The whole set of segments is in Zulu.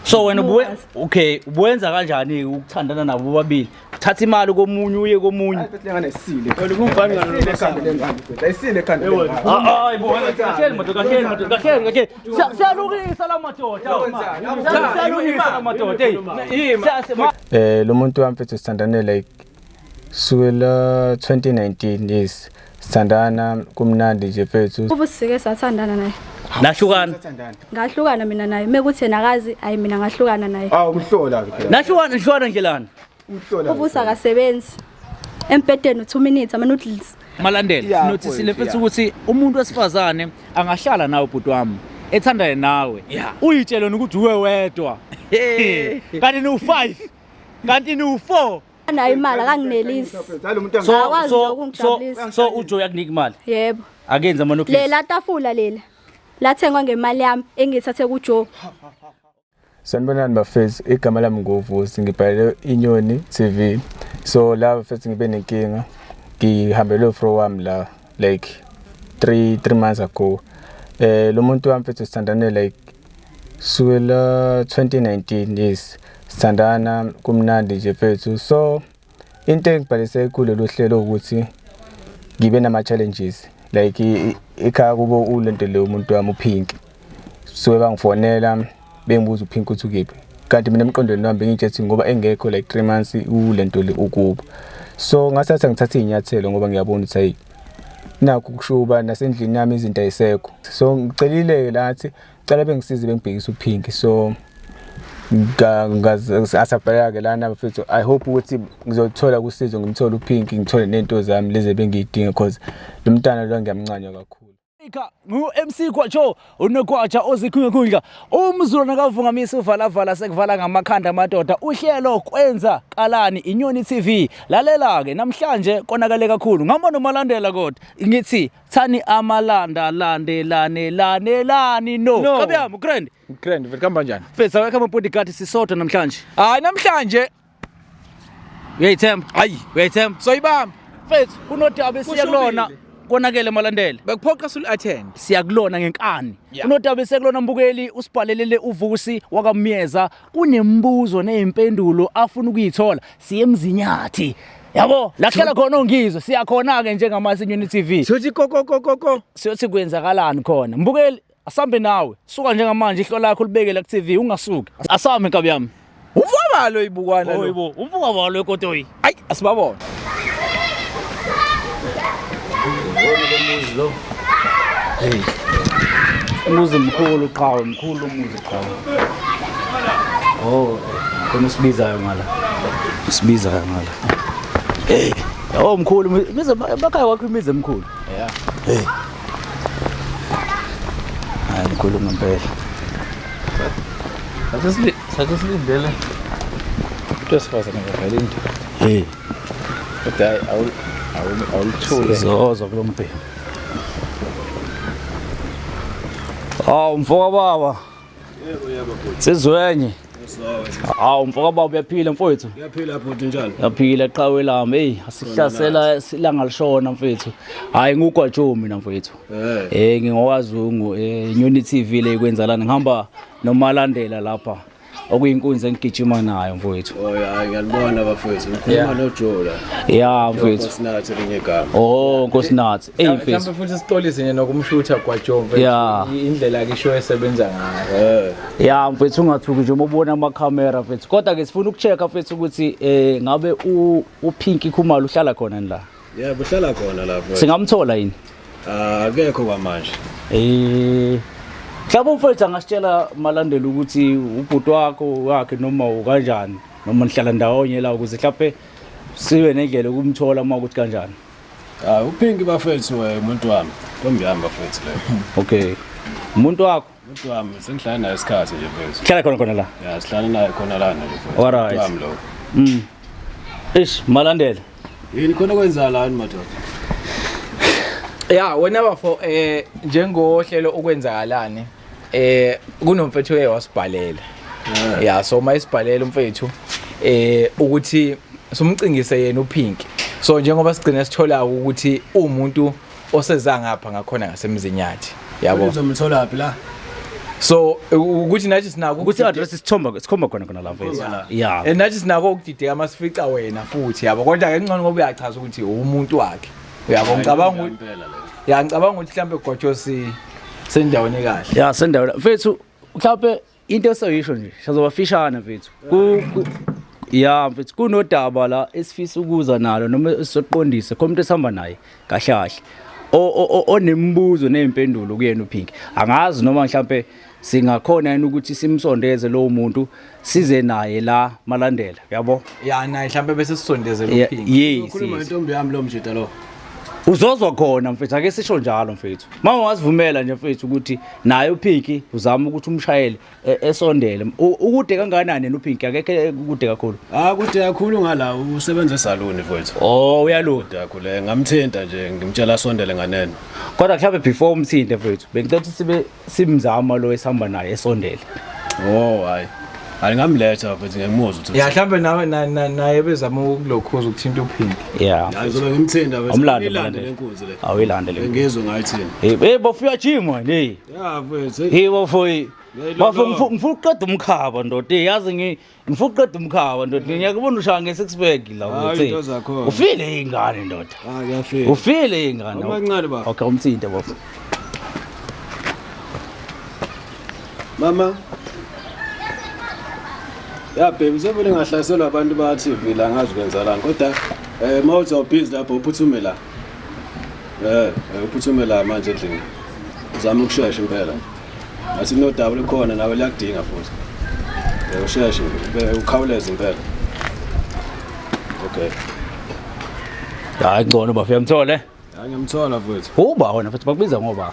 So wena ubuwe okay, ubuwenza kanjani ukuthandana nabo bobabili? Uthatha imali komunye uye komunye. Hayi mfethu lengane isile. Isile ekhanda lengane mfethu. Ayisile ekhanda lengane. Ah, hayi bo, kahleni madoda, kahleni madoda, kahleni kahleni. Siyalungisa la madoda. Siyalungisa la madoda. Hey. Lo muntu wami mfethu sithandane like sukela 2019, yes. Sithandana kumnandi nje mfethu. Ubusike sathandana naye. Nahlukana. Ngahlukana mina naye. Mekuthi yena akazi, ayi mina ngahlukana naye. Awu umhlola ke phela. Nahlukana, nihlukana ndlelani? Umhlola. Ubusa akasebenzi. Empedeni 2 minutes ama noodles. Malandela, Yeah, sinothisile mfowethu, mfethu ukuthi umuntu wesifazane angahlala nawe bhuti wami, ethandane nawe. Uyitshele wena ukuthi uwe wedwa. Kanti niwu-5. Kanti niwu-4. Nayo imali akanginelisi. Hayi lo muntu So Akwazi so so ukungijabulisa. so uJoe uyakunika imali. Yebo. Akenze ama noodles. Lela tafula lela. Lathengwa ngemali yami engithathe kuJoe. Sanibonani bafethu, igama lami nguVusi, ngibhalele Inyoni TV. So la bafethu ngibe nenkinga, ngihambelwe ufro wami la like 3 months ago. Lo muntu wami mfethu sithandane like sukela 2019, yes. Sithandana kumnandi nje mfethu. So into engibhalise kulolu hlelo ukuthi ngibe nama challenges like ekhaya kubo ulento le umuntu wami uPink. So bangifonela bengibuza uPink ukuthi ukephi. Kanti mina emqondweni wami bengitshethi ngoba engekho like 3 months ulento le ukubo. So ngasatha ngithatha izinyathelo ngoba ngiyabona ukuthi hayi nakho kushuba nasendlini yami izinto ayisekho. So ngicelile lathi cela bengisize bengibhekise uPink. So asabheka ke lana bafethu, I hope ukuthi ngizothola kusizo, ngimthole uPink, ngithole nento zami lezi bengiyidinga because lo mntana lo ngiyamncanywa kakhulu. Ngu MC Kwatsho unokwatsha ozikhunga umzulu nakavungamisa uvalavala sekuvala ngamakhanda amadoda uhlelo kwenza kalani Inyoni TV. Lalela ke namhlanje konakale kakhulu ngihamba noMalandela, kodwa ngithi thani amalanda landelane lanelani no, No. Kabi yami grand. Grand, vele kuhamba njani? Mfethu awekho ama bodyguard, sisodwa namhlanje. Hayi namhlanje Uyayithemba? Hayi. Uyayithemba? Soyibamba. Mfethu kunodaba esiya kulona, konakele Malandela. Bekuphoqa sul attend. Siya kulona ngenkani. Kunodaba esiya kulona mbukeli, usibhalelele uVusi wakaMyeza, kunembuzo nezimpendulo afuna ukuyithola. Siye eMzinyathi. Yabo, la kuhlala khona ongizwe, siya khona ke njengamasi Inyoni TV. Siyothi ko ko ko ko. Siyothi kwenzakalani khona. Mbukeli, asambe nawe. Suka njengamanje ihlo lakho libeke la ku TV ungasuki. Asambe nkabi yami. Umfowabo ibukwana lo. Oyibo, umfuka walo ekotoyi. Hayi asibabona. Hey. Umuzi mkhulu qhawe, mkhulu umuzi qhawe. Oh, khona usibizayo ngala. Usibizayo ngala. Hey, oh mkhulu, imizi emakhaya kwakho imizi emkhulu. Yeah. Hey. Hayi mkhulu ngempela. Sathi silindele. Into esifazane ngavela into. Hey, Kodwa hayi awulithule. sizozwa kulo mbhemu. Hawu mfoka baba. Sizwenye. Hawu mfoka baba uyaphila mfowethu. Uyaphila bhuti, njani? Yaphila qhawe lami. Hey, asihlasela silanga lishona mfethu. Hayi ngugwajo mina mfethu. Ngingowazungu Inyoni TV le kwenzalana ngihamba noMalandela lapha. Okuyinkunzi engigijima nayo mfowethu. Oh hayi ngiyalibona bafethu. Ngikhuluma noJoe la. Ya mfethu. Nkosinathi elinye igama. Oh Nkosinathi. Hey mfethu. Mhlawumbe futhi sixolise nje nokumshutha Gwajo mfethu. Yeah. Indlela ke show esebenza ngayo. Ya mfethu ungathuki nje uma ubona amakhamera mfethu. Kodwa ke sifuna ukuchecka mfethu ukuthi ngabe uPinky Khumalo uhlala khona yini la? Yebo uhlala khona la mfethu. Singamthola yini? Akekho kwamanje. Mhlawumbe umfowethu angasitshela Malandela ukuthi ubhuti wakho wakhe noma ukanjani noma nihlala ndawonye la ukuze mhlawumbe sibe nendlela yokumthola uma ukuthi kanjani. Ah uPinky bafethu umuntu wami. Ntombi yami bafethu leyo. Okay. Umuntu wakho Umuntu wami sengihlala naye isikhathi nje mfethu. hlala khona khona la. Ya sihlala naye khona lana nje mfethu. Alright. Umuntu wami lo. Ish Malandela. Yini khona kwenzalani madoda? Ya wena bafo njengohlelo okwenzakalani kunomfethu oye wasibhalela. Ya so mayisibhalela umfethu ukuthi sumcingise yena uPink. So njengoba sigcina sithola ukuthi umuntu oseza ngapha ngakhona ngasemzinyathi. Yabo. Uzomthola phi la? So ukuthi nathi sinako Ukuthi address isithomba sikhomba khona khona la mfethu. Yeah. And nathi sinako ukudideka masifica wena futhi yabo, kodwa ke ngcono ngoba uyachaza ukuthi umuntu wakhe. Uyabo, ngicabanga ukuthi Impela leyo. ya, ngicabanga ukuthi mhlambe Gwajo si sendaweni kahle. Ya, sendawo mfethu, mhlawumbe into esoyisho nje sizoba fishana mfethu. Ya mfethu, kunodaba la esifisa ukuza nalo noma esizoqondisa khona umuntu esihamba naye kahle kahle onemibuzo nezimpendulo kuyena uPinki. Angazi noma mhlawumbe singakhona yini ukuthi simsondeze lowo muntu, size naye la malandela, yabo. Ya, naye mhlambe bese sisondezela uPinki. Yes. Ukhuluma Yes. intombi yami lo mjita lo. Uzozwa khona mfethu, ake sisho njalo mfethu. Uma ungazivumela nje mfethu ukuthi naye uPinki uzama ukuthi umshayele esondele. Ukude kangakanani yena uPinki? Akekho kude kakhulu. Ah, kude kakhulu ngala, usebenza esaluni mfowethu. Oh, uyaluka. Kude kakhulu. Ngamthinta nje ngimtshela asondele nganeno. Kodwa mhlawumbe before umthinte mfethu, bengicela ukuthi sibe simzama lo esihamba naye esondele. Oh hayi. Hayi, ngamletha mfethu, ngiyamuzwa ukuthi. Ya, mhlambe nawe naye bezama ukulokhuza ukuthinta uPinki. Yeah. Hayi, ngizobe ngimthinta mfethu. Awumlande, Ngilande mlande. le nkunzi le. Awuyilande le. Ngizwe ngayithini. Hey, hey bofu, uyajima hey. Ya mfethu. Hey bofu. Hey. Ngiyayilolonga. Bafo, ngifuna ukuqeda umkhaba ndoda. Hey, yazi ngifuna ukuqeda umkhaba ndoda. Ngiyakubona ushaya nge six pack la Hayi, mfethu. into zakhona. Ufile ingane ndoda. Ah, kuyafika. Ufile ingane. Amancane bafo. Okay, umthinte bafo. Mama. Ya baby, sevele ngahlaselwa abantu ba TV la, ngazi kwenzalani kodwa mawuthi awubhizi lapho uphuthume la. Uphuthume la manje endlini. Uzama ukushesha impela. Athi nodaba lukhona nawe liyakudinga futhi. Usheshe ukhawuleze impela. Okay. Hayi, ngcono bafo, uyamthola eh? Hayi, ngiyamthola futhi. Uba wena futhi bakubiza ngoba.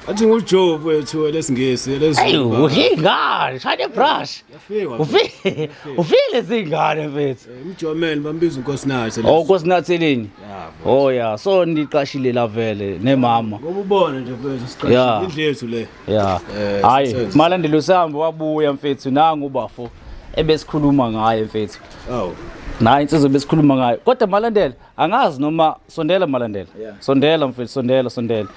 Athi nguJoe mfethu, lesingisi Hey, lesiZulu. uhingane, shaya brush. Yafika. Ufile, ufile zingane mfethu. Umjomeni bambiza uNkosinathi. Oh, Nkosinatheleni. Ya. Oh ya, so niqashile la vele nemama. Ngoba ubona nje mfethu Ya. siqashile indlu yethu le. Ya. Hayi, sisenze. malandela usambo wabuya mfethu, nangu ubafo ebesikhuluma ngaye mfethu. Awu. Nayi insizwa besikhuluma ngayo. Kodwa malandela, angazi noma sondela malandela. Sondela mfethu, sondela, sondela.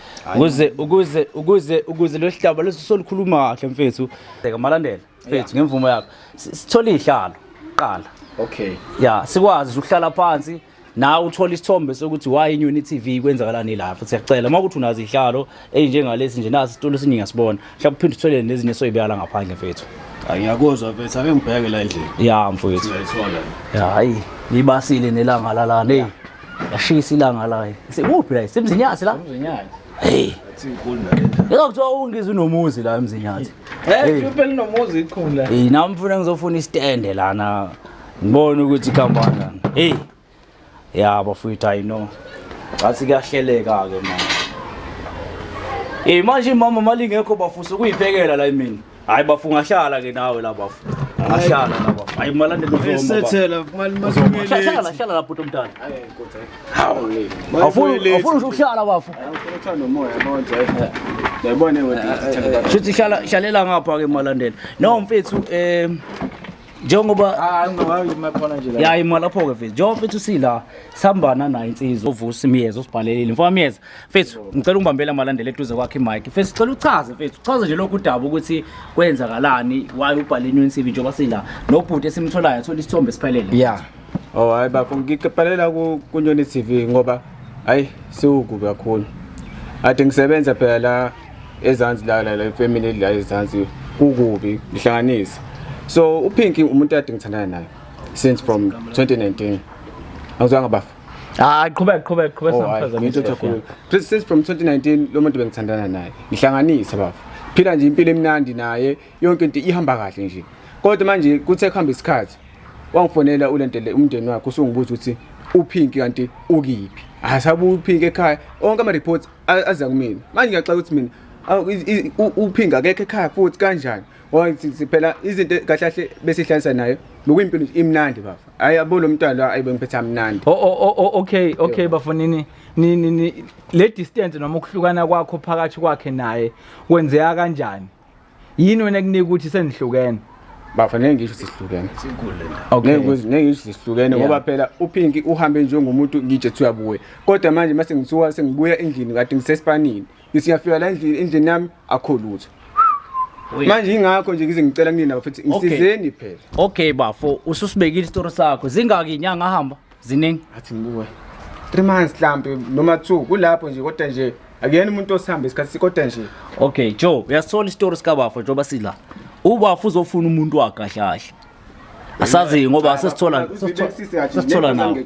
Ukuze lo hlaba leso solikhuluma kahle mfethu. Bheka malandela, mfethu, ngemvumo yakho. Sithole ihlalo qala. Okay. Ya, sikwazi ukuhlala phansi nawe uthola isithombe sokuthi why iNyoni TV, kwenzakalani la futhi. Siyacela uma ukuthi unazo ihlalo ezinjengalesi nje, nasi isitulo esiningi asibona, mhlawumbe uphinde uthole nezinye soyibeka la ngaphandle mfethu. Angiyakuzwa mfethu, ake ngibheke la endlini. Ya mfethu. Ngiyayithola. Ya, hayi, libasile nelanga lalana, hey, yashisa ilanga la. Sikuphi la? Semzinyathi la. Umzinyathi. Hey. Athi inkulu nale. Yeka, kuthiwa ungizwe unomuzi la emzinyathi. Phela unomuzi ikhulu. Hey, nami mfuna ngizofuna istende lana, ngibone ukuthi kuhamba kanjani. Hey, ya bafowethu, I know ngathi kuyahleleka ke manje. Eh, manje mama mali ingekho bafusa ukuyiphekela la emini. Hayi bafu, ungahlala ke nawe la bafu, ungahlala la bafu. Hayi malandela, uzoma ba. Sethela mali. Hlala, hlala, hlala lapho mntana. Awufuni ukuhlala bafu? Nomoya manje. Yayibona wena. Shuthi hlala, hlalela ngapha ke malandela. No mfethu, njengoba Ah, ungawayima khona nje la. Ya, ima lapho ke mfethu. Njengoba mfethu sila sihambana naye insizwa uVusi Miyeza usibhalelile. Mfowethu Miyeza, mfethu ngicela ungibambele amalandela eduze kwakhe imic. Mfethu sicela uchaze mfethu, uchaze nje lokhu udaba ukuthi kwenzakalani, why ubhale iNyoni TV njengoba sila nobhuti esimtholayo, athola isithombe siphelele. Yeah. Oh hayi bafo, ngikubhalela kuNyoni TV ngoba hayi siwukubi kakhulu. Ade ngisebenza phela la ezansi la family la ezansi kukubi ngihlanganisa. So uPinky umuntu ade ngithandana naye since from 2019. Angizwanga bafo. Ah, qhubeka, qhubeka, qhubeka. Oh, hayi, Samphazamisa. ngitsho kakhulu. Since from 2019 lo muntu bengithandana naye. Ngihlanganisa bafo. Phila nje impilo emnandi naye, yonke into ihamba kahle nje. Kodwa manje kuthe kuhamba isikhathi wangifonela ulentele umndeni wakhe usungibuza ukuthi uPinky kanti ukiphi. Asabu uPinky ekhaya, onke ama reports aza kumina. Manje ngiyaxaka ukuthi mina awu, uPinky akekho ekhaya futhi kanjani? Ngoba ngithi phela izinto kahle kahle besihlanganisa naye bekuyimpilo nje imnandi bafo. Hayi yabo lo mntwana lo ayibengiphethe amnandi. Oh, okay bafonini, ni le distance noma ukuhlukana kwakho phakathi kwakhe naye kwenzeka kanjani? Yini wena kunika ukuthi senihlukene? Bafanele ngisho sihlukene. Okay. Ngeke ngisho sihlukene ngoba phela uPinky uhambe njengomuntu ngitshe ethi uyabuya. Kodwa manje mase ngithiwa sengibuya endlini kade ngisesipanini. Ngithi ngiyafika la endlini yami akho lutho. Manje ingakho nje ngize ngicela kunina bafethu ngisizeni phela. Okay bafo, ususibekile isitori sakho. Zingaki inyanga ahamba? Ziningi. Athi ngibuke. 3 months mhlambe noma 2 kulapho nje kodwa nje akuyena umuntu osihamba isikhathi kodwa nje. Okay, Joe, uyasithola isitori sikabafo njengoba sila. Ubafo uzofuna umuntu wakhe kahle kahle. Asazi ngoba sesithola sesithola nawo.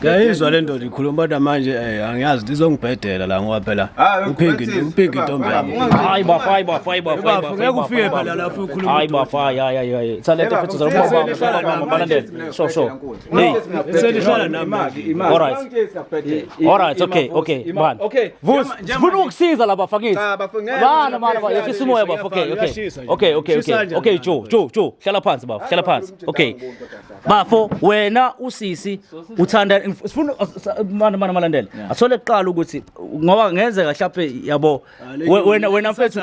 Ngiyayizwa le ndoda ikhuluma kodwa manje eh angiyazi izongibhedela la ngoba phela Ah, uPinki uPinki intombi yami. Hayi bafo, hayi bafo, hayi bafo, hayi bafo. Ngeke ufike phela la ufike ukhuluma. Hayi bafo, hayi hayi hayi. Thalethe futhi uzalubamba balandele. Sho sho. Hey, Senihlala nami. all right. All right, okay, okay, man. Okay. Vusi, sifuna ukukusiza la bafo kithi. Cha, bafo, ngeke. Bana bana bana, yehlisa umoya bafo. Okay, okay. Uyashisa nje. Okay, okay, Shisa okay. kanjani Okay, la? Joe, Joe, Joe, hlala phansi bafo, hlala phansi. Okay. Bafo, wena usisi uthanda sifuna mana mana malandela. Athole kuqala ukuthi ngoba ngenzeka mhlawumbe yabo wena wena mfethu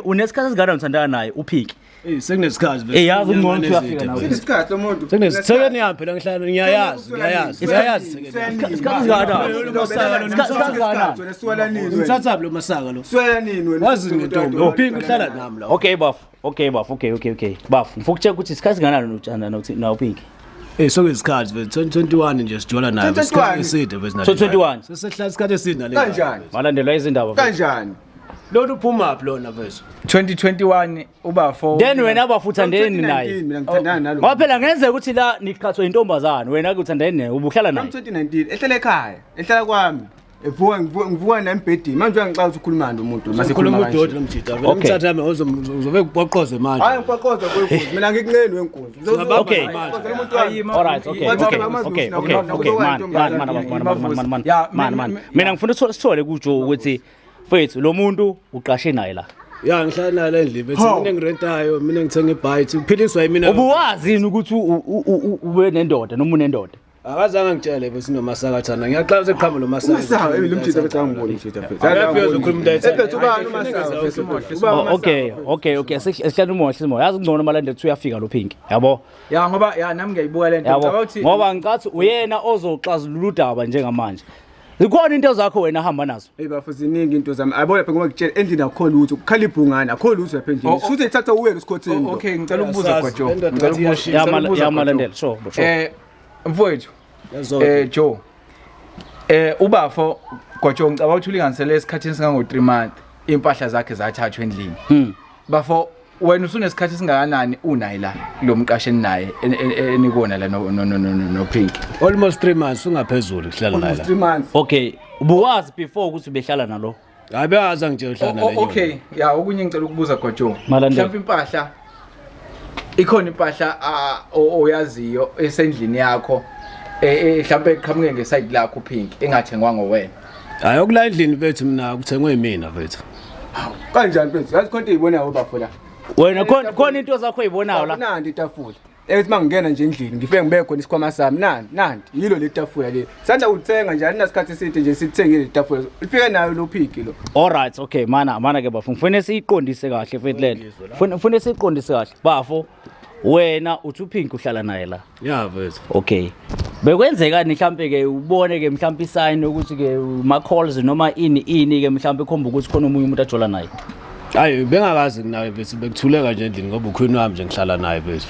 unesikhathi esingakanani uthandana naye uPinki. Eh sekunesikhathi vele. Eh, yazi ungcono ukuthi uyafika nawe. Isikhathi lo muntu. Sekunesithekeni yami phela ngihlala ngiyayazi ngiyayazi ngiyayazi. Isikhathi esingakanani? Isikhathi esingakanani? Ngithatha lo masaka lo. Swela nini wena? Wazi ngentombi. UPinki uhlala nami la. Okay bafo, okay bafo, okay okay okay. Bafo, ngifuna ukucheck ukuthi isikhathi singakanani uthandana nawe uPinki. Eh sekunesikhathi vele 2021 nje sijola naye 2021. isikhathi eside vele nale. 2021. Sesehla isikhathi eside nale. Kanjani? Malandelwa izindaba. mfethu. Kanjani? Lona uphuma phi lona vele? 2021 ubafo Then wena bafo uthandeni naye. Mina ngithandana nalo. Ngoba phela ngenzeka ukuthi la niqhathwe intombazane wena ke uthandeni naye ubuhlala naye. 2019 ehlala ekhaya, ehlala kwami. Evuka ngivuka nami embhedeni. Manje uyangixaka ukuthi ukhuluma nani umuntu mase Ukhuluma kanje. udoti lo mjida. Vele Okay. umthatha yami uzobe kupoqoze manje. Hayi ngiqoqoza kwenkunzi. Mina ngikunqeni wenkunzi. Okay. Umuntu wami. All right, okay, okay, okay, okay, okay, man, man, man, man, man, man, man, Yeah, man, man. Mina ngifuna sithole kuJoe ukuthi mfethu lo muntu uqashe naye la. Ya ngihlala naye la endlini bethi mina ngirentayo, mina ngithenga ibite, uphiliswa yimina. Ubuwazi yini ukuthi ube nendoda noma unendoda? Akazange ngitshele bese nomasaka thana. Ngiyaqala seqhamu lo masaka. Umasaka, eh lo mjida bethi angiboni mjida mfethu. Akafika uzokhuluma into ayithanda. Mfethu ubani umasaka mfethu? Ubani Oh, okay, okay, okay. Sihlala umoya, sihlala umoya. Yazi kungcono malandela ukuthi uyafika lo Pink. Yabo? Ya ngoba ya nami ngiyayibuka lento. Yabo. Ngicabanga ukuthi Ngoba ngicathi uyena ozoxazulula udaba njengamanje. Zikhona into zakho wena hamba nazo. Hey bafo ziningi into zami. Ayibona phela ngoba ngitshela endlini akukho lutho. Kukhala ibhungane, akukho lutho lapha endlini. Oh, oh. Shuthi ethatha uwena usikhotheni. Oh, okay ngicela ukubuza Uyasazi, Gwajo. le ndoda Ngicela ngathi ukubuza- iyashisa. ngicela ukubuza, Ya Gwajo. malandela, sure, sure. Mfowethu Yazoda. Joe. Ubafo Gwajo ngicabanga ukuthi ulinganisele esikhathini singango 3 month impahla zakhe zathathwa endlini. Bafo wena usunesikhathi singakanani unaye la lo mqasheni naye enikona la no no no no no Pink. Almost 3 months ungaphezulu kuhlala naye la. 3 months. Okay, ubuwazi before ukuthi ubehlala nalo. Hayi bengaze ngitshele uhlala naye. Okay, ya okunye ngicela ukubuza Gwajo. Malandela. Mhlawumbe impahla ikhona impahla oyaziyo esendlini yakho mhlawumbe eqhamuke ngeside lakho uPink engathengwanga wena. Hayi okula endlini mfethu mina kuthengwe yimina mfethu. Kanjani mfethu? Yazi khona into eyibonayo bafo la. Wena khona khona into zakho oyibonayo la. Nanti itafula. Ethi mangingena nje endlini ngifike ngibeke khona isikhwama sami. Nanti, nanti yilo le tafula le. Sanda ukuthenga nje alinasikhathi eside nje sithengile le tafula. Lifike nayo lo phiki lo. All right, okay, mana mana ke bafo. Ngifuna siyiqondise kahle mfethu lento. Ngifuna siyiqondise kahle. Bafo, wena uthi uPink uhlala naye la. Ya mfethu. Okay. Bekwenzekani mhlambe ke ubone ke mhlambe isign ukuthi ke ma calls noma ini ini ke mhlambe khomba ukuthi khona omunye umuntu ajola naye. Hayi bengakazi naye mfethu bekuthuleka nje endlini ngoba ukhwini wami nje ngihlala naye mfethu.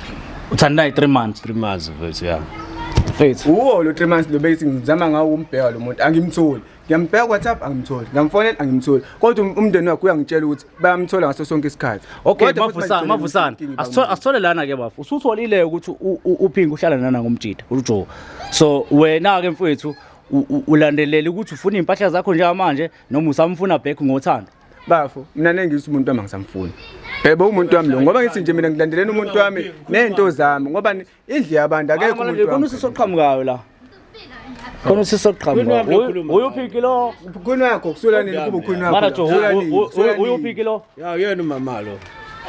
Uthanda naye 3 months. 3 months mfethu ya. Mfethu. Uwo lo 3 months lo bese ngizama ngawo umbheka lo muntu angimtholi. Ngiyambheka ku WhatsApp angimtholi. Ngiyamfonela angimtholi. Kodwa umndeni wakhe uyangitshela ukuthi bayamthola ngaso sonke isikhathi. Okay, Kodwa futhi mavusana, manje mavusana. inkinga Asithole lana ke bafo. Usutholile ukuthi uPink uhlala nana ngomjida, uJoe. So wena ke mfethu ulandelela ukuthi ufuna impahla zakho njengamanje noma usamfuna back ngothando. Bafo, mina nengithi umuntu wami angisamfuni. Yebo umuntu wami lo ngoba ngithi nje mina ngilandelela umuntu wami nento zami ngoba indlu yabantu akekho umuntu Khona wami. usisi oqhamukayo la. Khona usisi oqhamukayo. UyuPink lo. Ukhwini wakho kusula nini kuba ukhwini wakho. Mana Joe, uyuPink lo. Ya yena umama lo.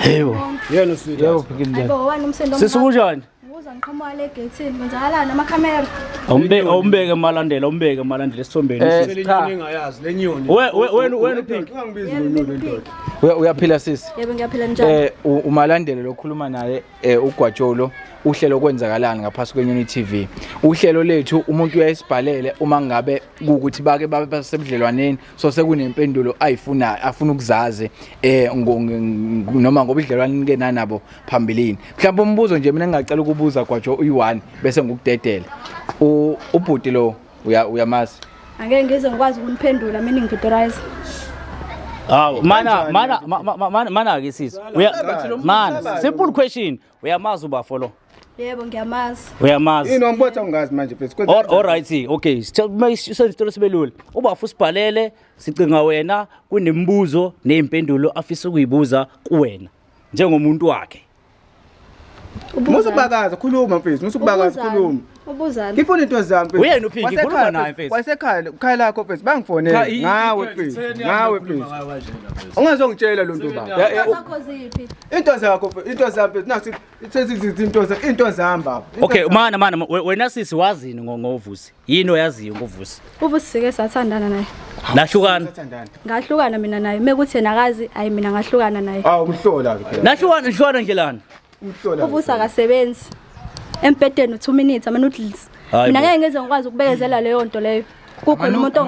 Yebo. Yena usweet. Yebo Pink njani? Hayibo wani umsindo Sisi kunjani? Uza ngiqhamuka le gate kwenzakalani amakhamera? Awumbeke awumbeke malandela, umbeke malandela esithombeni. Le nyoni engayazi le nyoni. Wena wena uPink. Ungangibizi Yebo, ngonyoni Pink. ndoda. Uyaphila sisi. Yebo ngiyaphila njani? Umalandelo lokhuluma naye uGwajolo. Uhlelo kwenzakalani ngaphasi kweNyoni TV. Uhlelo lethu umuntu uyayisibhalele uma ngabe kuwukuthi bake babe basebudlelwaneni, so sekunempendulo ayifuna afuna ukuzazi noma ngobudlelwane nike nanabo phambilini. Mhlawumbe umbuzo nje mina ngingacela ukubuza Gwajo uyi-1 bese ngikudedela. Ubhuti lo uyamazi? Angeke ngize ngikwazi ukuniphendula mina ngidorize. Hawu, mana mana mana mana ke sisi. Uya mana, simple question. Uyamazi ubafo lo? Yebo ngiyamazi. Uyamazi. Yini wambotha ungazi manje mfethu? All right, okay. Sithe isitolo sibe lula. Ubafo usibhalele, sicinga wena kunemibuzo nezimpendulo afisa ukuyibuza kuwena njengomuntu wakhe. Musubakaza khuluma mfethu, musubakaza khuluma. Ubuzani? Ngifuna into zami mfethu. Uyena uPhinki, khuluma naye mfethu. Wasekhaya, khaya lakho mfethu, bangifonela ngawe mfethu, ngawe mfethu. Ungazongitshela lo nto baba. Into zakho ziphi? Into zakho mfethu, into zami mfethu, nasi into into zami baba. Okay, mana mana wena sisi wazini ngoVusi? Yini oyaziyo ngoVusi? UVusi sike sathandana naye. Nahlukana. Ngahlukana mina naye. Mekuthi yena akazi, ayi mina ngahlukana naye. Awu umhlola ke phela. Nahlukana nihlukana ndlelani? Umhlola. UVusi akasebenzi. Embhedeni u2 minutes ama noodles. Hayi Mina bo. ngeke ngize ngikwazi ukubekezela leyo nto leyo. Kukhona umuntu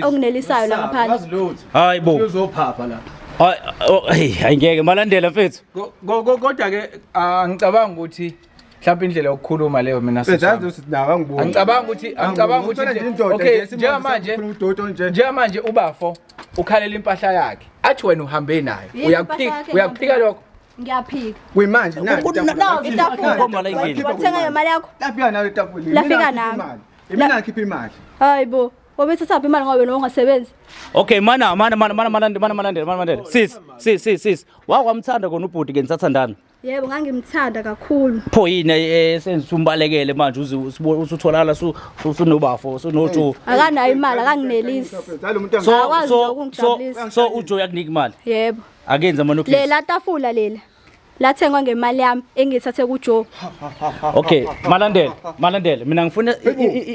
onginelisayo la ngaphandle. Hayi bo. Uzophapha la. Hayi oh, hey, hayi ngeke malandela mfethu. Kodwa ke angicabanga ukuthi mhlawumbe indlela yokukhuluma leyo mina Mfethu sisi yazi wami. ukuthi nawe angiboni. Angicabanga ukuthi Uthola nje indoda okay nje, njengamanje sikhuluma udodo nje. Njengamanje ubafo ukhalela impahla yakhe athi wena uhambe nayo. Yini Uyakuphika impahla yakhe uyakuphika engihambe lokho? Ngiyaphika. Kuyimanje nayo Nawu itafula. Ukhomba la endlini. Wathenga ngemali yakho? Lafika nayo itafula. Lafika nami. Imina ngikhipha imali. Hayi bo. Wabethathaphi imali ngoba wena ungasebenzi? Okay, mana mana mana mana malandela mana malandela mana malandela. Sis, sis sis sis. Wakwamthanda kona ubhuti ke nisathandana. Yebo ngangimthanda kakhulu. Pho yini esenza umbalekele manje uze usutholakala usunobafo usunojo. Akanayo imali akanginelisi. Zalo umuntu So Akwazi so so ukungijabulisa. so uJoe uyakunika imali. Yebo. Akenze ama noodles. Lela tafula lela. Lathengwa ngemali yami engiyithathe kuJoe. Okay, malandela, malandela. Mina ngifuna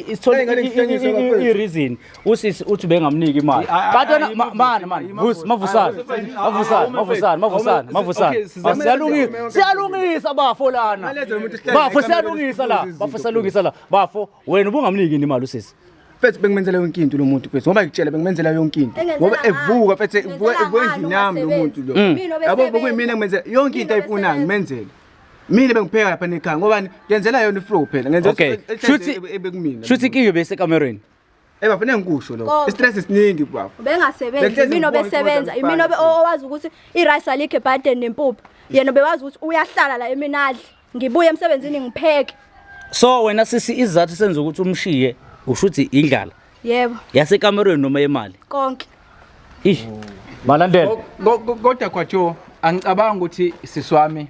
isithole Ngeke ngikuhlanyise bafethu. i-reason. Usisi uthi bengamniki imali. Kanti wena mana mana, Vusi, mavusana. Mavusana, mavusana, mavusana, mavusana. Okay, sizame- Siyalungisa, siyalungisa bafo lana. Malandela umuntu sihlale Bafo ekamereni siyalungisa la, sibuze bafo izinto. siyalungisa la. Bafo, wena ubungamniki yini imali usisi? Mfethu bengimenzela yonke into lo muntu mfethu ngoba ngikutshela bengimenzela yonke into Engenzela ngoba ngani? evuka mfethu evuka Ngenzela evuka ngani endlini yami lo ungasebenzi? muntu lo. Mina Yabo obesebenza. bekuyimina ngimenzela yonke into Mina ayifunayo obesebenza. ngimenzela. Mina bengipheka lapha nekhaya ngoba ngenzela yona iflow phela ngenzela Okay. Shuthi ebekumina. Shuthi inkinga besekamereni. Eh bafuna ngikusho lokho. Konke. Istress isiningi bafo. Ubengasebenzi, Bekuhlezi mina ngibona obesebenza, ukuthi imina owazi ukuthi i-rice alikho ebhadeni nempuphu. Yena ubewazi ukuthi uyahlala la emini adle. Ngibuye emsebenzini ngipheke. So wena sisi isizathu senza ukuthi umshiye ushuthi indlala Yebo, yasekamerweni noma yemali. konke. Ish. Malandela. Kodwa Gwajo angicabanga ukuthi sisi wami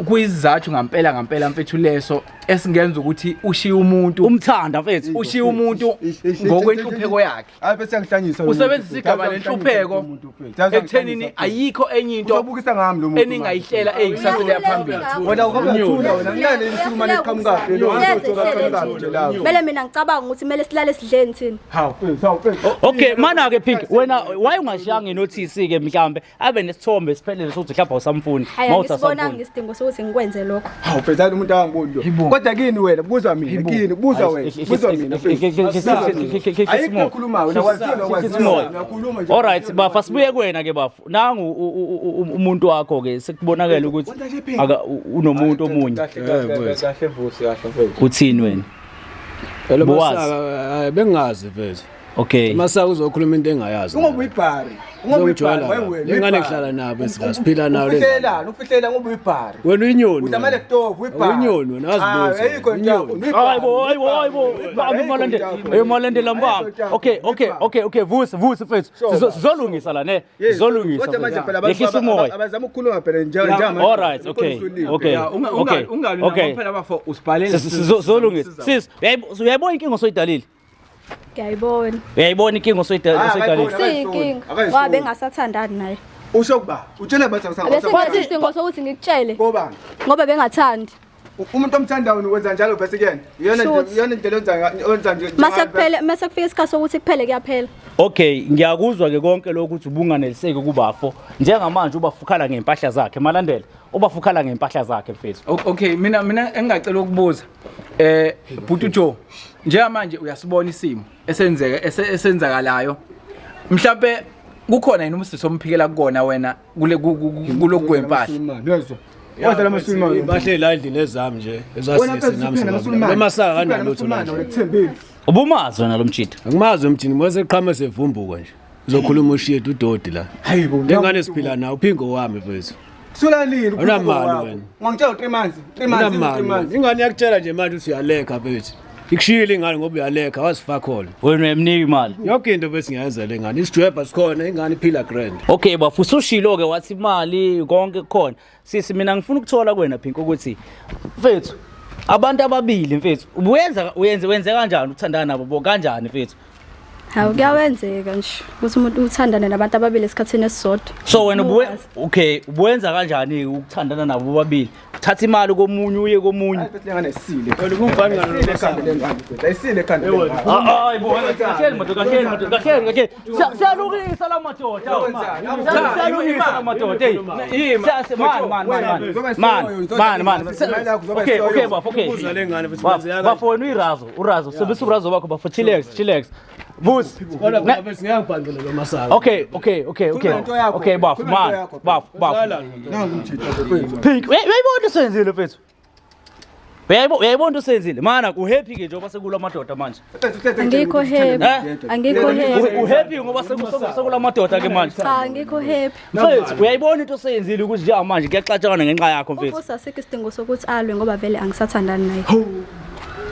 kuyizathu ngampela ngampela mfethu leso esingenza ukuthi ushiye umuntu Umthanda mfethu. ushiye umuntu ngokwenhlupheko yakhe. Hayi bese yangihlanyisa lo muntu, Usebenzisa mfethu. igama Yazi lenhlupheko yangihlanyisa lo muntu, mfethu. Yazi ekuthenini yangihlanyisa, ayikho enye into Uzobukisa ngami lo muntu. eningayihlela eyikusasa leya phambili. Wena ukathula wena ngilale isukuma neqhamuka phela. Uhlezi nje. Kumele mina ngicabanga ukuthi kumele silale sidleni thina. Hawu mfethu, hawu mfethu. Okay, mana ke Pink, wena why ungashiyanga inotice ke mhlambe abe nesithombe siphelele sokuthi mhlawumbe awusamfuni. Hayi Mawuthi angisibonanga awusamfuni. isidingo sokuthi ngikwenze lokho. Hawu mfethu hayi lo muntu angiboni lo. Kodwa kini wena buzwa mina, kini buzwa wena, buzwa mina mfethu. Ayikho ekhulumayo wena waziwa waziwa. Uyakhuluma nje. Alright, bafa sibuye kuwena ke bafu. Nangu umuntu wakho ke sekubonakala ukuthi aka unomuntu omunye. Kahle Vusi kahle mfethu. Uthini wena? Phela Bowazi. Masaka hayi bengazi mfethu. Okay. Masaka uzokhuluma into engayazi. Ungoba uyibhari. Ungoba uyibhari Uzongijwayela wena. la. Lengane ngihlala nabo siphila nayo le ngane. Ufihlela, ufihlela ngoba uyibhari. Wena uyinyoni. Udla wena. ama-laptop uyibhari. Uyinyoni wena azi lutho. Hayi, ayikho into yakho. Uyinyoni. Hayi bo, hayi bo, hayi bo. Bambi malandela. Hey malandela mbamba. Okay, okay, okay, okay. Vusi, vusi mfethu. Sizolungisa la ne. Sizolungisa. Kodwa manje phela abantu Yehlisa umoya. abazama ukukhuluma phela njengamanje. All right, okay. Okay. Okay. Ungalwi Okay. nabo phela bafo usibhalele. Sizolungisa. Sis, uyayibona inkinga osoyidalile? Ngiyayibona. Uyayibona inkinga osoyidalile? Akayiboni. Siyinkinga. Akayisoli. Ngoba bengasathandani naye. Usho kuba? Utshela bathi Bese nginesidingo sokuthi ngikutshele Kobani? ngoba bengathandi. Umuntu omthandayo wenza njalo bese kuyena. Iyona nje Shuthi. iyona indlela onza onza nje. Mase kuphele mase kufika isikhathi sokuthi kuphele kuyaphela. Okay, ngiyakuzwa ke konke lokhu ukuthi ubunganeliseki kubafo. Njengamanje ubafo ukhala ngempahla zakhe, malandela. Ubafo ukhala ngempahla zakhe mfethu. Okay, mina engingacela ukubuza. Bhuti Joe, njengamanje uyasibona isimo esenzeka esenzakalayo. Mhlambe kukhona yini umsisi omphikela kukona wena kule kulokhu kwempahla? Yezwa. Wadla lamasulumane. Impahla la endlini ezami nje Wena ezasisi phela nami usuphila namasulumane. Lomasaka kanalutho la. Usuphila namasulumane, wena kuthembile. Ubumazi wena lo mjita. Angimazi umjini mose eqhama sevumbuka nje. Uzokhuluma ushiye udodi la. Hayibo. Lengane siphila nayo uphingo wami mfethu. Sula nini? Awunamali wena. Ungangitshela 3 months, 3 months, 3 Unamali. months. Ingane iyakutshela nje manje uthi uyalekha mfethu. Ikushiyile ingane ngoba uyalekha wasifaka khona. Wena uyamnika imali. Yonke into bese ngiyenza le ngane. Isidwebha sikhona ingane iphila grand. Okay bafo usushilo ke wathi imali konke kukhona. Sisi mina ngifuna ukuthola kuwena Pink ukuthi mfethu abantu ababili mfethu ubuyenza uyenze wenze kanjani ukuthandana nabo bo kanjani mfethu? Hawu kuyawenzeka nje ukuthi umuntu uthandane nabantu ababili esikhathini esisodwa. So wena ubuwe Ubuwazi. okay ubuwenza kanjani ukuthandana nabo bobabili? Uthatha imali komunye uye komunye. Hayi phela lengane isile. Wena ubungibhanqa Isile ekhanda lengane. Ayisile ekhanda lengane. Hayi bo kahleni madoda kahleni madoda kahleni kahleni. Siyalungisa la madoda. Siyalungisa la madoda. Hey. Man man man man. Man man. Okay okay bafo okay. Ubuza lengane mfethu Bafo kwenzeka bafo wena uyirazo urazo sebenzisa urazo wakho bafo chillax chillax. Vusi. Kodwa phela mfethu ngeke ngibhanqele lo masaka. Okay okay okay okay. Khuluma into yakho, Okay bafo khuluma into man yakho, bafo bafo. Nangu umjita mfethu. Pink uyayibona into osenzile mfethu. Uyayibona into osenzile mana uhappy ke njengoba sekula madoda manje. Angikho happy. Eh? Angikho happy. Uhappy ngoba sekula madoda ke manje. Cha angikho happy. Mfethu uyayibona into osenzile ukuthi njengamanje kuyaxatshana ngenxa yakho mfethu. Uvusa asikho isidingo sokuthi alwe ngoba vele angisathandani naye.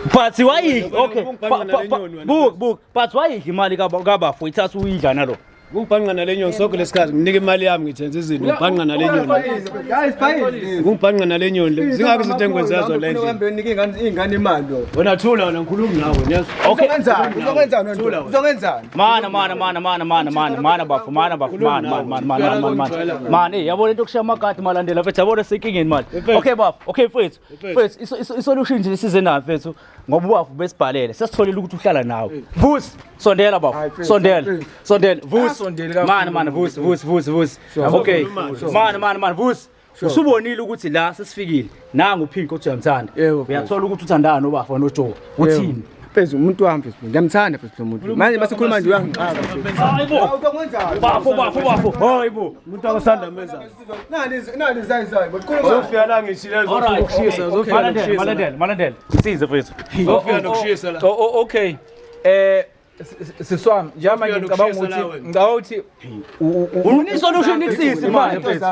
But wayidla okay. Ungibhanqa nale nyoni wena. Buka buka but wayidla imali kabafo ithatha uyidla nalo. Ngibhanqa nale nyoni sonke lesikhathi nginike imali yami ngithenze izinto ngibhanqa nale nyoni. Guys, fine. Ngibhanqa nale nyoni le. Zingakho izinto engikwenzayo la endlini. Uhambe unike ingane ingane imali lo. Wena thula wena ngikhuluma nawe niyazwa. Okay. Uzokwenzani? Uzokwenzani wena? Uzokwenzani? Mana mana mana mana mana mana mana bafo mana bafo mana mana mana mana mana mana mana eh yabona into kushiya amagadi malandela mfethu yabona senkingeni manje. Okay bafo okay mfethu mfethu isolution nje size nayo mfethu ngoba ubafo besibhalele sesitholile ukuthi uhlala nawe. Vusi sondela bafo Hayi, mfethu, sondela mfethu. sondela Vusi Asondeli kakhulu. mana mana Vusi Vusi Vusi Vusi okay mana mana mana Vusi usubonile ukuthi la sesifikile nangu uPink othi uyamthanda Yebo, mfethu. uyathola ukuthi uthandana nobafo noJoe uthini Mfethu umuntu wami mfethu ngiyamthanda mfethu lo muntu. Manje masikhuluma nje uyangixaka mfethu. Hayibo Uzokwenzani? bafo bafo bafo hayibo Umuntu akusanda menza. Nani nani zayizayi. Khuluma. Zofika la ngishile zofika ukushisa zofika Malandela, nokushisa. Malandela, Malandela. Isize mfethu. Zofika nokushisa la. Okay. Siswami njengamanje ngicabanga Ufika nokushisa la ukuthi wena. ngicabanga ukuthi Uni solution ikusisi manje mfethu.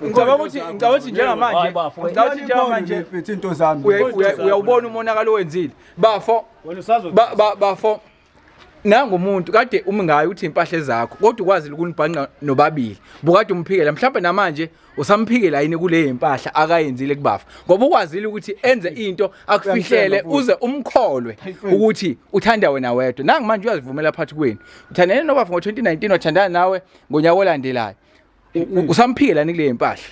ngicabanga ukuthi njengamanje Hayi, bafo. ngicabanga ukuthi njengamanje mfethu into zami. uyawubona umonakalo owenzile. Bafo Wena usazo bafo nangumuntu kade umingayo uthi impahla zakho kodwa ukwazi ukunibhanqa nobabili bukade umphikela mhlawumbe namanje usamphikela yini kule impahla akayenzile kubafa ngoba ukwazile ukuthi enze into akufihlele uze umkholwe ukuthi uthanda wena wedwa nangu manje uyazivumela phakathi kwenu uthandane nobafa ngo-2019 wathandana nawe ngonyaka olandelayo usamphikela yini kule impahla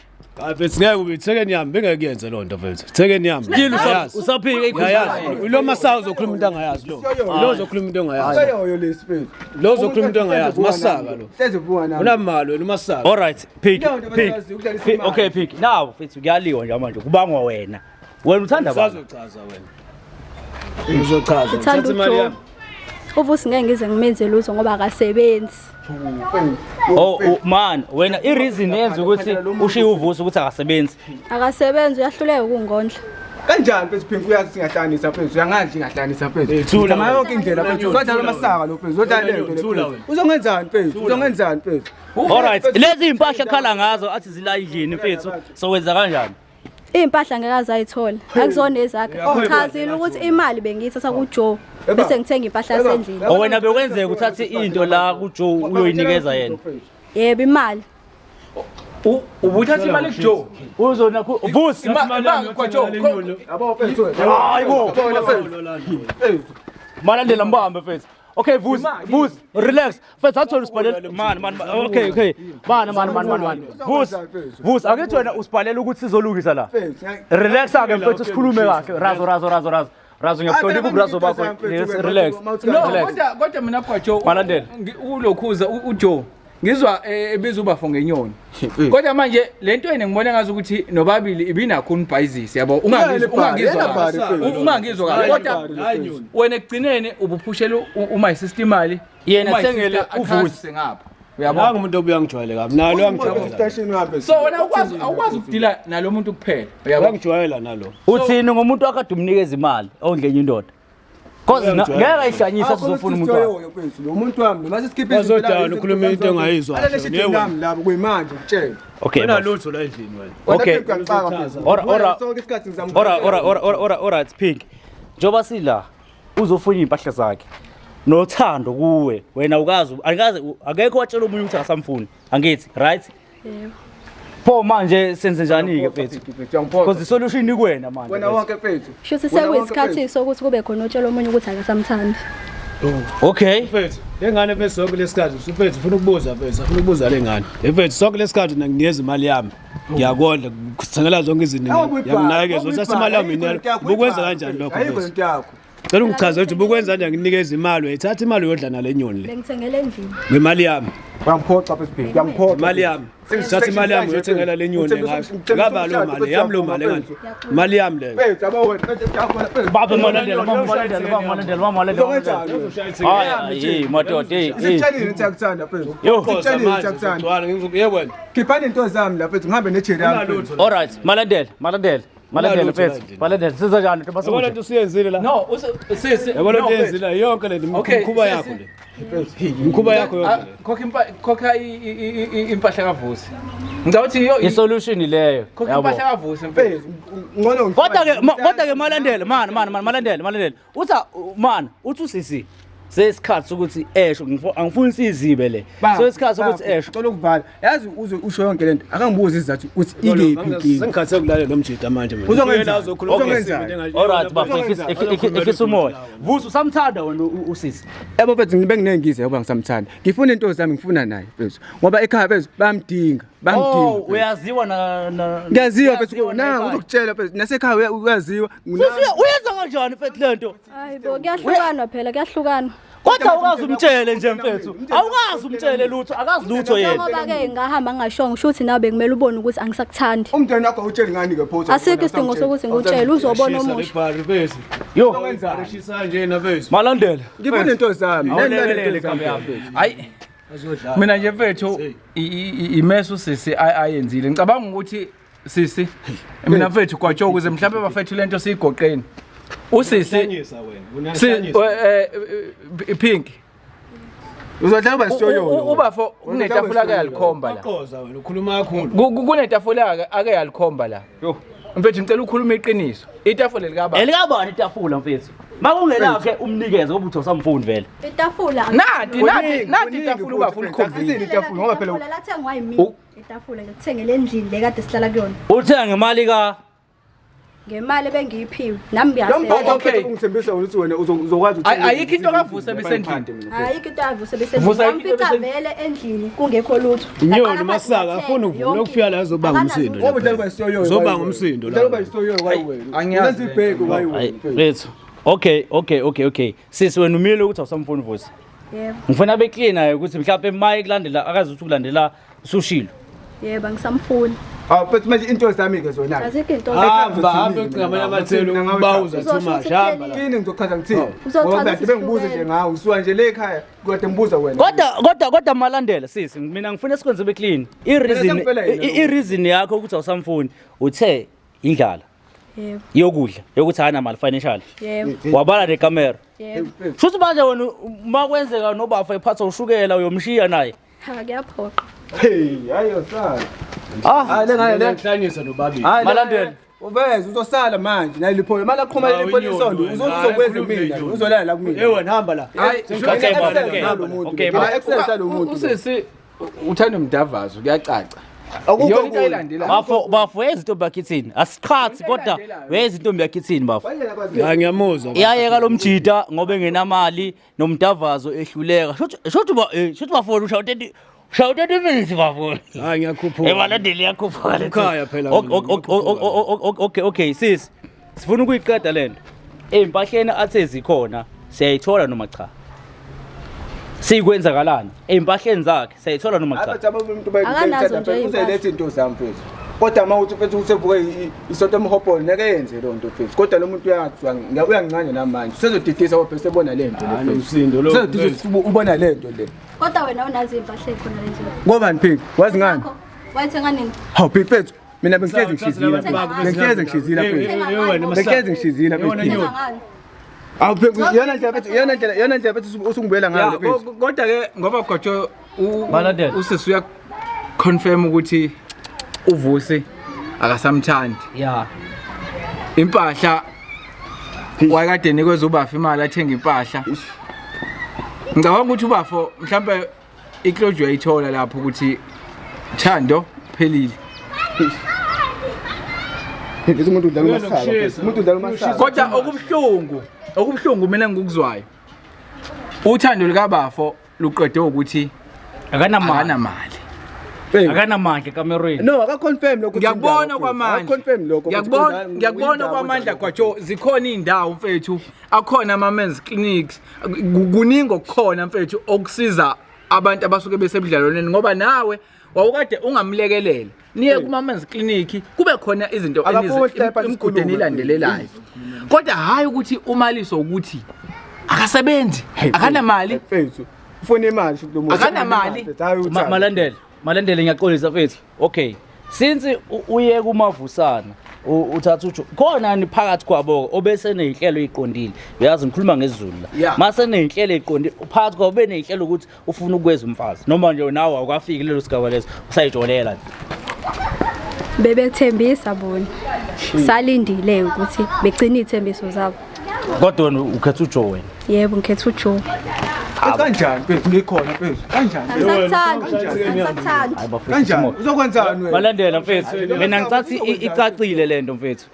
Hayi mfethu ngeke ube thekeni yami bengeke kuyenze loo nto mfethu. Thekeni yami. Ngiyayazi. Usaphike Ngiyayazi. Lo masawu uzokhuluma into angayazi lo. Lo uzokhuluma into ongayazi. Yoyo lesi mfethu. Lo uzokhuluma into ongayazi masaka lo. Hlezi vuka nami. Unamali wena umasaka. All right, pick Leyo nto pick. bayazi, ukudlalisa Pick, imali. Okay, pick. Now mfethu kuyaliwa nje manje kubangwa wena. Wena uthanda bani? Usazochaza wena. Uzochaza. Ngithanda Uthatha imali uJoe. yami. Uvusi ngeke ngize ngimenze lutho ngoba akasebenzi. Oh man, wena i reason yenza ukuthi ushiye uvusi ukuthi akasebenzi. Akasebenzi uyahluleka ukungondla. Kanjani mfethu Pink uyazi singahlanganisa mfethu uyangazi ngingahlanganisa mfethu. Thula Zama wena. yonke indlela mfethu. Uzodlala amasaka lo mfethu. Uzodlala le nto le Thula mfethu. wena. Uzongenzani mfethu? Uzongenzani mfethu? All right, lezi impahla khala ngazo athi zila endlini mfethu. So wenza kanjani? Iy'mpahla ngeke aze ayithole. Akuzona ezakhe. Ngichazile ukuthi imali bengiyithatha kuJoe bese ngithenga impahla yasendlini. O wena bekwenzeka uthathe into la kuJoe uyoyinikeza yena. Yebo imali. Ubuthatha imali kuJoe. Uzona Vusi. KwaJoe. Yabo mfethu. Hayibo. Yabona mfethu. Malandela mbambe mfethu. Okay, Vusi, Vusi, relax. Mfethu athi wena usibhalela man man man, okay okay. Man man man man man. Vusi, Vusi, akithi wena usibhalela ukuthi sizolungisa la. Relax ake mfethu sikhulume kahle. Razo razo razo razo. Razo ngiyakuhlonipha ubrazo bakho. Yes, relax. No, Relax. kodwa mina Gwajo, Malandela. Ulokhuza uJoe ngizwa ebiza ubafo ngenyoni. Kodwa manje lento yena ngibona ngazi ukuthi nobabili ibinakho unibhayizisi yabo. Ungangizwa ungangizwa kahle. Ungangizwa kahle. Kodwa wena ekugcineni ubuphushela uma sister imali. Yena uma athengele sister uVusi. akhasise ngapha. Uyabo? Nangu umuntu obuya ngijwayele kabi. Nalo uyangijwayela. So wena awukwazi ukudila nalo muntu kuphela. Uyabo? Uyangijwayela nalo. Uthini ngomuntu wakade umnikeza imali ondle enye indoda? Cause ngeke ayihlanyise athi uzofuna umuntu wakhe. Lo muntu wami mase sikhiphe Bazodala ukhuluma into engayizwa. Alele nami labo kuyimanje ngitshela. Okay. Wena bafo. lutho la endlini wena. Okay. Ora ora Sonke isikhathi ngizama. Ora ora ora ora ora ora it's pink. Njoba sila uzofuna impahla zakhe. Nothando kuwe wena ukazi angikaze akekho watshela omunye ukuthi akasamfuni. Angithi, right? Yebo. Pho manje senze njani ke mfethu? Because isolution ikuwena manje. Wena wonke mfethu. Shuthi sekuyisikhathi sokuthi kube khona otshela omunye ukuthi akasamthandi. Okay. Mfethu, le ngane mfethu sonke lesikhathi mfethu ufuna ukubuza mfethu, ufuna ukubuza le ngane. Mfethu sonke lesikhathi nginikeza imali yami. Ngiyakondla, ngikuthengela zonke izinto. Ngiyakunakekeza, uthatha imali yami mina. Ubukwenza kanjani lokho Ayikho mfethu? into yakho. Cela ungichaze ukuthi ubukwenza kanjani nginikeza imali, uyayithatha imali uyodla nale nyoni le. Bengithengele endlini. Ngemali yami, Uyamphoxa mfethu Bheki, uyamphoxa. imali yami. Uthatha imali yami uyothengela le nyoni le ngayo. Ngaba lo mali, yami lo mali ngani. Imali yami leyo. Mfethu yabo wena, mfethu yakho mfethu. Baba Malandela, baba Malandela, baba Malandela, baba Malandela. Uzongenzani? Hayi, hey madoda, hey. hey. Sikutshelile ukuthi uyakuthanda mfethu. Yo. Sikutshelile ukuthi uyakuthanda. Yebo wena. Khiphani into zami la mfethu ngihambe nejeri yami. mfethu. All right, Malandela, Malandela. Malandela Unalutho mfethu. la nje. Malandela, siza njani nto Yabona basukuje. into usiyenzile la. No, sisi. Yabona no, into yenzile yonke le Okay, imikhuba sisi. yakho le. Imikhuba yakho yonke le. Khokha khokha impahla kaVusi. Ngicabanga ukuthi iyo Isolution leyo. khokha Yabo. impahla kaVusi mfethu. Mfethu ngcono Kodwa ke kodwa ke Malandela, man man man Malandela, Malandela. Utha man, uthi usisi sesikhathi sokuthi esho angifuni sizibe le. So isikhathi sokuthi esho. Cela ukuvala. Yazi uze usho yonke lento. Akangibuzi isizathu ukuthi ikephi inkinga. Sengikhathele ukulalela lo mjida manje mina. Uzongenzani? Uzokhuluma Uzongenzani? All right bafethu, ehlisa umoya. Vusi usamthanda wena usisi. Yabo mfethu ngibe nginengize ngoba ngisamthanda. Ngifuna into zami ngifuna naye mfethu. Ngoba ekhaya mfethu bayamdinga, bayamdinga. Oh, mfethu. uyaziwa na Ngiyaziwa mfethu uyaziwa na ekhaya. uzokutshela mfethu nasekhaya uyaziwa. Sisi uyenza kanjani mfethu lento? Hayi bo, kuyahlukanwa phela, kuyahlukanwa. Kodwa awukazi umtshele nje mfethu. Awukazi umtshele lutho, akazi lutho yena. Njengoba ke ngahamba ngingashongo shuthi ukuthi nawe bekumele ubone ukuthi angisakuthandi. Umndeni wakho awutsheli ngani ke pho? Asikho isidingo sokuthi ngikutshele uzobona omusha. Yo, Shisa nje na mfethu. Malandela. Ngifuna into zami. Awulekelele Nani kambi yami. Hayi. Mina nje mfethu imesu sisi ayenzile. Ngicabanga ukuthi sisi mina mfethu Gwajo ukuze mhlawumbe bafethu lento siyigoqeni. Usisi Uyahlanyisa wena. si Uyahlanyisa. Pink. Uzodlala uba siyoyoyo. Ubafo kunetafula ake yalikhomba la. Qoza wena ukhuluma kakhulu. Kunetafula ake yalikhomba la. Mfethu ngicela ukhulume iqiniso. Itafula likababa. Elikabani itafula mfethu? Makungelakhe umnikeze ngoba uthi awusamfuni vele. Itafula. Nanti nanti nanti itafula ubafo ulikhombile. Akusile itafula ngoba phela Itafula lathengwa yimina. Itafula ngikuthengele endlini le kade sihlala kuyona. Uthenga ngemali ka Ngemali ebengiyiphiwe. Nami Lo mbhado ngiyasebenza. Okay. mfethu ungithembisa ukuthi wena uzokwazi ukuthi Ayikho into kaVusi ebisendlini. Ayikho into avuse bese Vusa ayikho into ngamfica ebese- vele endlini kungekho lutho. Inyoni Ngaqala phansi masaka ngathenga afuna ukuvula yonke ukufika la azobanga into. umsindo. Ngoba udlala uba siyoyoyo. Uzobanga umsindo la. Udlala uba siyoyoyo wayiwena. Angiyazi Uzenza ibheki Hayi, wayiwena. mfethu. Okay, okay, okay, okay. Sisi wena umile ukuthi awusamfuni Vusi. Yebo. Ngifuna be clear naye ukuthi mhlawumbe maye kulandela akazi ukuthi ukulandela usushilo. Yebo angisamfuni. Awu mfethu manje into zami ke zona. Azikho into. Hamba hamba ucinga amanye amathelo bawuza too much. Hamba la. Kini ngizochaza ngithini? Uzochaza Ngoba kade bengibuza nje ngawe ngisuka nje le ekhaya kade ngibuza wena. Kodwa Malandela sisi mina ngifuna sikwenze be clean. I reason sengifela yena i reason yakho ukuthi awusamfuni uthe indlala Yebo. yokudla yokuthi akana mali financial. Yebo. Wabala nekamera. Yebo. Shuthi manje wena uma kwenzeka nobafa ephatha ushukela uyomshiya naye. Ha kuyaphoqa. Hey, hayi osala. Ah, Hayi le ngane le. Uyahlanyisa nobabili. Hayi le- Malandela. Uveze uzosala manje naliphola. Manje aqhuma Hawu, leli inyoni isondo wena. uzokwenza Hayi, mina. inyoni. Uzolala la kumina. Eh wena hamba la. Hayi, Okay, baba, okay. Lo muntu. Okay, Ngina baba. access yalo muntu. Usisi uthanda umdavazo kuyacaca. Akukho Iyona into okunye. ayilandelayo. Bafo bafo yenza intombi yakhe ithini? Asiqhathi kodwa wenza intombi yakhe ithini bafo? Hayi ngiyamuzwa. Iyayeka lo mjita ngoba engenamali nomdavazo ehluleka. Shothi shothi ba eh, shothi bafo ushaya 30 ushaya 30 minutes bafo. Hayi ngiyakhuphuka. Ebalandeli iyakhuphuka le. Ukhaya phela Ok- mina, ok- ok- ok- ok- Okay okay sis. Sifuna ukuyiqeda lento. Ezimpahleni athe zikhona siyayithola noma cha? Sikwenzakalani? Ezimpahleni zakhe siyayithola noma cha? Abathi abantu Akanazo nje iy'mpahla. uzoyiletha into zami mfethu. Kodwa uma uthi mfethu usevuke isonto emhobholo ngeke yenze leyo nto mfethu. Kodwa lo muntu uyazi uyangincane namanje. Usezodidisa ngoba sebona le nto le Hayi, mfethu. nomsindo lo, Usezodidisa ubona le nto le. Kodwa wena unazo iy'mpahla ey'khona le ndlini. Ngobani Pink? Wazi ngani? Zakho, Wayithenga nini? Hawu Pink mfethu. Mina bengihlezi ngishizila. Thatha labantu bakho Bengihlezi ngishizila mfethu. Bengihlezi ngishizila mfethu. Wayithenga ngani? Hawu Pink yona ndlela mfethu yona ndlela yona ndlela mfethu usungibuyela ngayo Ya, le mfethu. kodwa ke ngoba Gwajo Balandela. usisi uya confirm ukuthi uVusi akasamthandi. Yeah. Impahla wayekade enikeza ubafo imali athenga impahla. Ngicabanga ukuthi ubafo mhlambe iclosure uyayithola lapho ukuthi Thando phelile. Mfethu umuntu udlala umasaka. mfethu. Umuntu udlala umasaka. Kodwa okubuhlungu, okubuhlungu mina ngikuzwayo. Uthando likabafo luqede ukuthi Akanamali. akanamali. Mfethu. Akanamandla ekamerweni. No, akaconfirm lokho. Ngiyakubona kwamandla. Akaconfirm lokho. ukuthi Ngiyakubona ngiyakubona indawo kwamandla Gwajo zikhona indawo mfethu. Akhona ama men's clinics. Kuningi okukhona mfethu okusiza abantu abasuke besebudlalwaneni ngoba nawe wawukade ungamlekelela. Niye kuma men's clinic kube khona izinto Akafuni ukuhlala imigudu sikhulume, enilandelelayo. Kodwa hayi ukuthi umaliso ukuthi akasebenzi, akanamali. Mfethu, ufuna imali shuthi lo muntu. Akanamali. Mfethu, hayi uthando. Malandela, Malandela ngiyaxolisa mfethu. Okay. Since uye kumavusana uthatha ujo khona ni phakathi kwabo obese nezinhlelo eziqondile. Uyazi ngikhuluma ngesiZulu la. Mase nezinhlelo eziqondile phakathi kwabo benezinhlelo ukuthi ufuna ukweza umfazi. Noma nje nawe awukafiki lelo sigaba leso usayijolela nje. Bebethembisa bona. Salindile ukuthi begcine iy'thembiso zabo. Kodwa wena ukhetha uJoe wena. Yebo ngikhetha uJoe. Mfethu, Kanjani mfethu ngikhona mfethu? Kanjani? Angisakuthandi, angisakuthandi. Hayi bafethu. Kanjani? simo- Uzokwenzani wena? Malandela mfethu. Mina ngicathi icacile lento mfethu.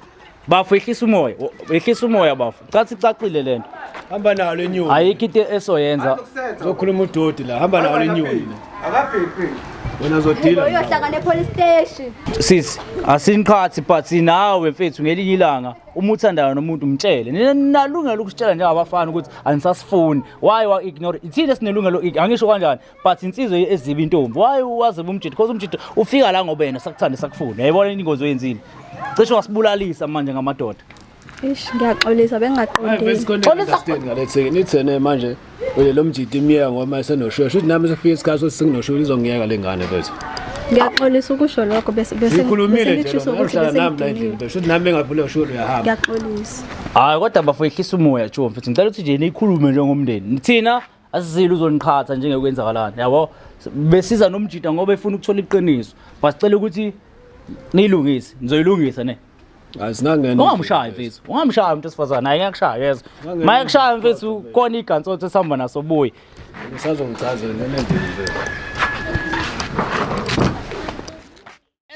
Bafo ehlisa umoya. Ehlisa umoya bafo. Cathi icacile lento. Hamba nayo le nyoni. Ayikho into esoyenza. Uzokhuluma udoti la. Hamba nayo le nyoni. Akafiki mfethu. Wena uzodila. Uyohlangana epolice station. Sisi, asiniqhathi but nawe mfethu ngelinye ilanga uma uthandana nomuntu umtshele. Nina ninalungelo ukusitshela njengabafana ukuthi anisasifuni. Why wa ignore? Ithina sinelungelo angisho kanjani but insizwe eziba intombi. Why waze umjidi? Because umjidi ufika la ngoba yena sakuthanda sakufuna. Uyayibona ingozi oyenzile. Cishe wasibulalisa manje ngamadoda. Ish ngiyaxolisa bengingaqondile. Xolisa ngaletheke nithene manje wena lo mjidi imiyeka ngoba esenoshukela shuthi nami sefika isikhathi sokuthi senginoshukela izongiyeka le ngane mfethu. Ngiyaxolisa ukusho lokho bese bese Ngikhulumile bese nje nitshisa lona ukuthi uhlala bese nami la endlini ngidiniwe. mfethu shuthi nami bengaphula ushukela uyahamba. Ngiyaxolisa. Hayi kodwa bafo ehlisa umoya Joe mfethu ngicela ukuthi nje nikhulume njengomndeni. Thina asizile uzoniqhatha njengekwenzakalani yabo. Besiza nomjida ngoba efuna ukuthola iqiniso. Basicela ukuthi niyilungise, nizoyilungisa ne. Asingangena. Ungamshayi mfethu, ungamshayi umuntu wesifazane, hayi ngiyakushaya yezwa. Maye kushaya mfethu khona igansotho esihamba naso buyi. Usazongichazela ngene endlini mfethu.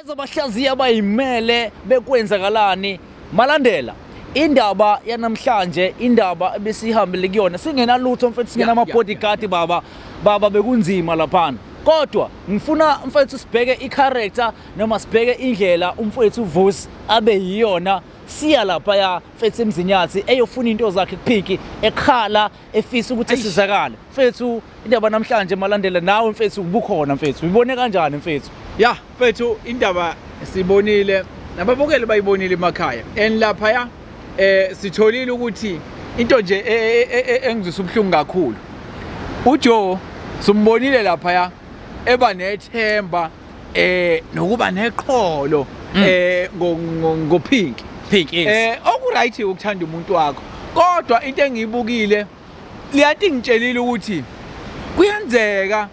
Ezabahlaziya abayimele bekwenzakalani Malandela indaba yanamhlanje indaba ebesihambele kuyona singenalutho mfethu singenama bodyguard baba baba bekunzima laphana kodwa ngifuna mfethu sibheke i-character noma sibheke indlela umfethu uVusi abe yiyona siya lapha ya mfethu emzinyathi eyofuna into zakhe kuPinki ekhala efisa ukuthi esizakale mfethu indaba namhlanje Malandela nawe mfethu ubukhona mfethu uyibone kanjani mfethu? Ya mfethu indaba sibonile nababukeli bayibonile emakhaya and lapha ya sitholile ukuthi into nje engizwisa ubuhlungu kakhulu uJoe simbonile lapha ya eba nethemba nokuba neqholo ngoPinki. Pink yes. Oku right ukuthanda umuntu wakho kodwa into engiyibukile liyathi ngitshelile ukuthi kuyenzeka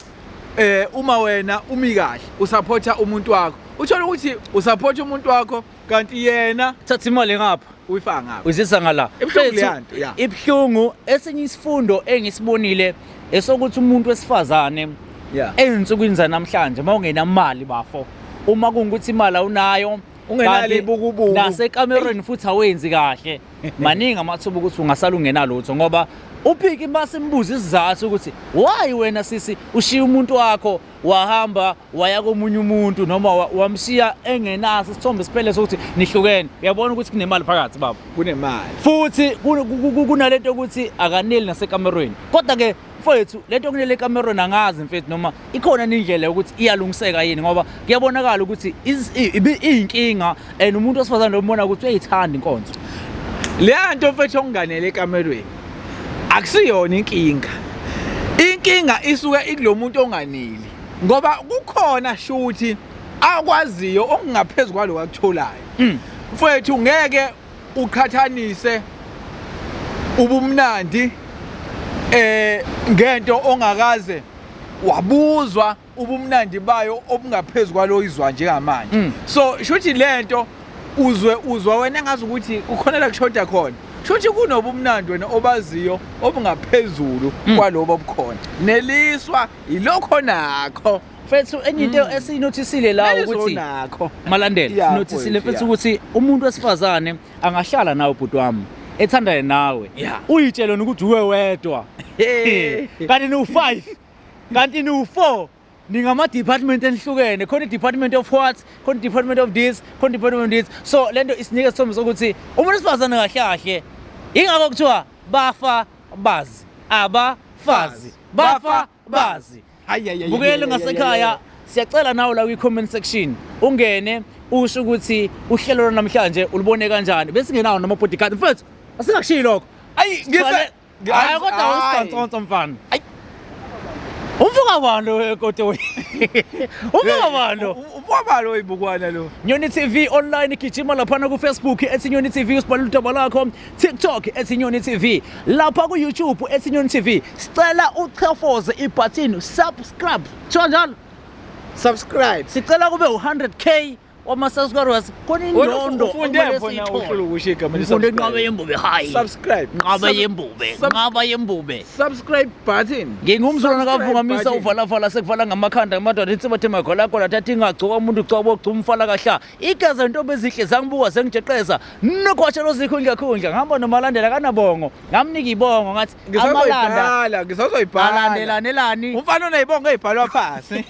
uma wena umi kahle usupporta umuntu wakho uthola ukuthi usupporta umuntu wakho kanti yena thatha imali ngapha uyifaka ngapha uyisisa ngala. Ibuhlungu Mfethu, leya nto, ya. Ibuhlungu. Esinye isifundo engisibonile esokuthi umuntu wesifazane Yeah. ezinsukwini zanamhlanje uma ungenamali bafo Uma kungukuthi imali awunayo, Ungenalo kanti ibukubuku. Nasekamerweni futhi awenzi kahle. Maningi amathuba ukuthi ungasala ungenalutho ngoba uPiki masimbuza isizathu ukuthi why wena sisi ushiya umuntu wakho wahamba waya komunye umuntu noma wamshiya engenaso isithombe siphele sokuthi nihlukene. Uyabona ukuthi kunemali phakathi baba. Kunemali. Futhi kunalento yokuthi akaneli nasekamerweni. Kodwa ke mfowethu lento yokunela ekamerweni angazi mfethu noma ikhona indlela yokuthi iyalungiseka yini ngoba kuyabonakala ukuthi iyinkinga and umuntu wesifazane lo mbona ukuthi uyayithanda inkonzo. Leya nto mfethu okunganele ekamerweni akusiyona inkinga. Inkinga isuke ikulo muntu onganeli ngoba kukhona shuthi akwaziyo okungaphezu kwaloko akutholayo. Mfethu ngeke uqhathanise ubumnandi ngento ongakaze wabuzwa ubumnandi bayo obungaphezu kwalo izwa njengamanje. So shuthi lento uzwe uzwa wena engazi ukuthi kukhona la kushoda khona, shuthi kunobumnandi wena obaziyo obungaphezulu kwalobo obukhona, neliswa ilokho nakho. Mfethu enye into esiyinothisile la Neliswa ukuthi nakho. Malandela, sinothisile mfethu, mfethu ukuthi umuntu wesifazane angahlala nawe bhuti wami ethandane nawe, uyitshele ukuthi uwe wedwa kanti niwu-5, kanti niwu-4, ningama-department enihlukene, khona i-department of what, khona i-department of this, khona i-department of this. So lento isinika isithombe sokuthi umuntu wesifazane kahle kahle, ingakho kuthiwa bafa bazi abafazi, bafa bazi. Bukele ngasekhaya, siyacela nawe la kwi-comment section ungene usho ukuthi uhlelo lwanamhlanje ulubone kanjani. Besingenawo nama-bodyguard mfethu, asingakushiyi lokho. Ayi, ngise Hayi kodwa usidantsonso mfana. Ayi. Umfuka bani lo ekotoyi? Umfuka bani lo? Umfuka lo ibukwana lo. Nyoni TV online, gijima laphana ku Facebook ethi Nyoni TV usibhalele udaba lakho, TikTok ethi Nyoni TV, lapha ku YouTube ethi Nyoni TV. Sicela uchofoze ibutton subscribe. Kuthiwa njalo? Subscribe. Sicela kube u100K wama subscribers khona indondo. Ufunde okumele phona siyithole. uhlulu ukusho igama le Ngifunde subscribe. inqaba yembube, hayi. Subscribe. Nqaba yembube, nqaba yembube. Subscribe button. Ngingumzulwana Subscribe kavungamisa button. uvalavala sekuvala ngamakhanda amadoda insibathe magolagola thatha ingagcoka umuntu ugcoba ogcuma umfala kahla igaza ntombi ezihle zangibuka zengijeqeza nogwatsha lozikhundla khundla ngihamba noMalandela kanabongo ngamnika ibongo ngathi amalanda Ngisazoyibhala, ngisazoyibhala. alandelanelani. Umfana onayibongo ezibhalwa phansi.